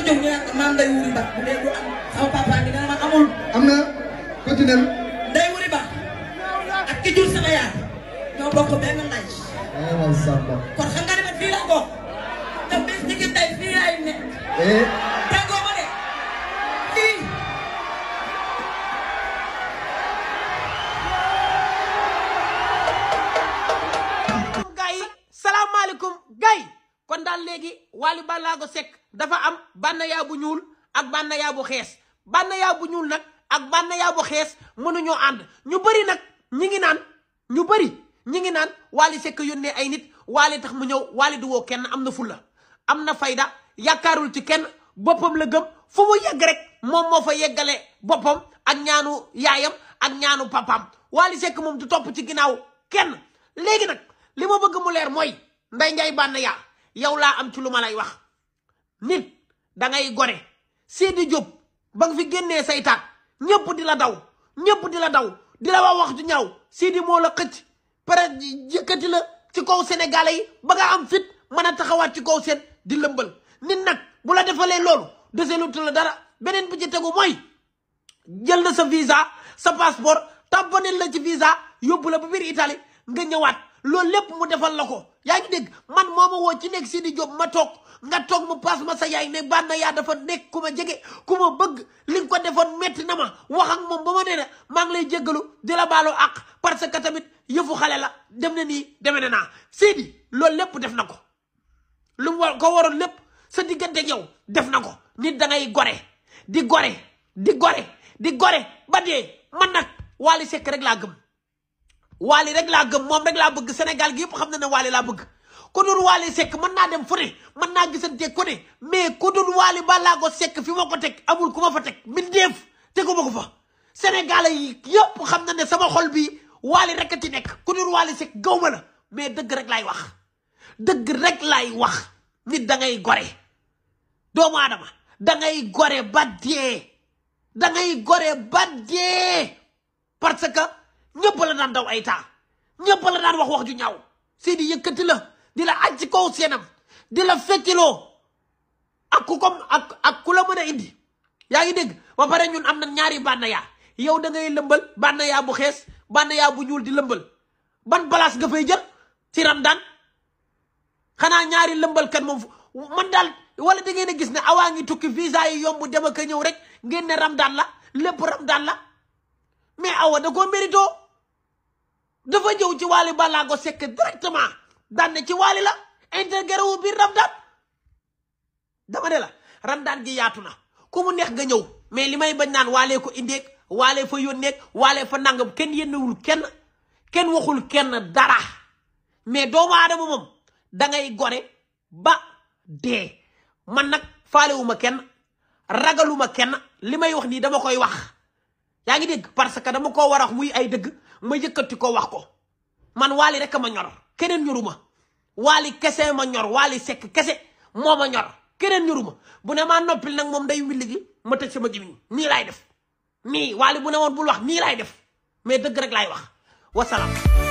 jox ñu naan maam Ndeye Wuri Ba bu dee du am sama papa ngi dana ma amul. am na continué. Ndeye Wuri Ba ak ki jur sama yaay ñoo bokk benn ndey. kon xam nga ne man fii laa bokk te bés ni ki tey fii laay nekk. tàggoo ma de fii. gars yi salaamaaleykum gars yi kon daal léegi Wally Ballago Seck dafa am Banaya bu ñuul ak Banaya bu xees Banaya bu ñuul nag ak Banaya bu xees mënuñoo ànd ñu bëri nag ñi ngi naan Wally Seck yónnee ay nit Wally tax mu ñëw Wally du woo kenn am na fulla am na fayda yaakaarul ci kenn boppam la gëm fu mu yegg rek moom moo fa yeggale boppam ak ñaanu yaayam ak ñaanu papaam Wally Seck moom du topp ci ginnaaw kenn léegi nag li ma bëgg mu leer mooy Ndeye Ndiaye Banaya yow laa am ci lu ma lay wax nit da ngay gore Sidi Diop ba nga fi génnee say taat ñëpp di la daw di la wax ju ñaaw Sidi moo la xëcc pare yëkkati la ci kaw sénégalais yi ba nga am fit mën a taxawaat ci kaw seen di lëmbal nit nag bu la defalee loolu deselutu la dara beneen bi ci tegu mooy jël na sa visa sa passeport tamponel la ci visa yóbbu la ba biir Italie nga ñëwaat loolu lépp mu defal la ko yaa ngi dégg man moo ma woo ci nekk Sidi Diop ma toog nga toog mu paas ma sa yaay ne Banaya dafa nekk ku ma jege ku ma bëgg li nga ko defoon metti na ma wax ak moom ba ma nee ne maa ngi lay jéggalu di la baaloo àq parce que tamit yëfu xale la dem na nii deme na naa Sidi loolu lépp def na ko lu mu ko waroon lépp sa diggante yow def na ko nit da ngay gore di gore ba dee man nag Wally Seck rek laa gëm Wally rek laa gëm moom rek laa bëgg Sénégal gi yëpp xam na ne Wally laa bëgg ku dul Wally Seck mën naa dem fu ne mën naa gisante ku ne mais ku dul Wally Ballago Seck fi ma ko teg amul ku ma fa teg mbindeef tegu ma ko fa Sénégalais yi yëpp xam na ne sama xol bi Wally rek a ci nekk ku dul Wally Seck gaw ma la mais dëgg rek laay wax nit da ngay gore doomu aadama da ngay gore ba dee parce que ñëpp la daan daw ay temps ñëpp la daan wax ju ñaaw Sidi yëkkati la di la aj ci kaw seenam di la fecciloo ak ku la mën a indi yaa ngi dégg ba pare ñun am na ñaari Banaya yow da ngay lëmbal Banaya bu xees Banaya bu ñuul di lëmbal ban place nga fay jël ci Ramadan xanaa ñaari lëmbal kan moom man daal wala da ngeen a gis ne awaa ngi tukki visa yi yomb dem ak ñëw rek ngeen ne Ramadan la lépp Ramadan la mais awa da koo mérito dafa ñëw ci Wally Ballago Seck directement daan ne ci Wally la intégré wu biir Ramadan dama ne la Ramadan gi yaatu na ku mu neex nga ñëw mais li may bañ naan Wally ko indeeg Wally fa yónneeg Wally fa nangam kenn yénnewul kenn waxul kenn dara mais doomu aadama moom da ngay gore ba dee man nag faalewuma kenn ragaluma kenn li may wax nii dama koy wax yaa ngi dégg parce que dama koo war a wax muy ay dëgg ma yëkkati ko wax ko man Wally rek ma ñor keneen ñoruma Wally kese ma ñor Wally Seck kese moo ma ñor keneen ñoruma bu ne maa noppil nag moom day willi gi ma tëj sama gémmiñ nii laay def nii Wally bu ne woon bul wax nii laay def mais dëgg rek laay wax wasalaam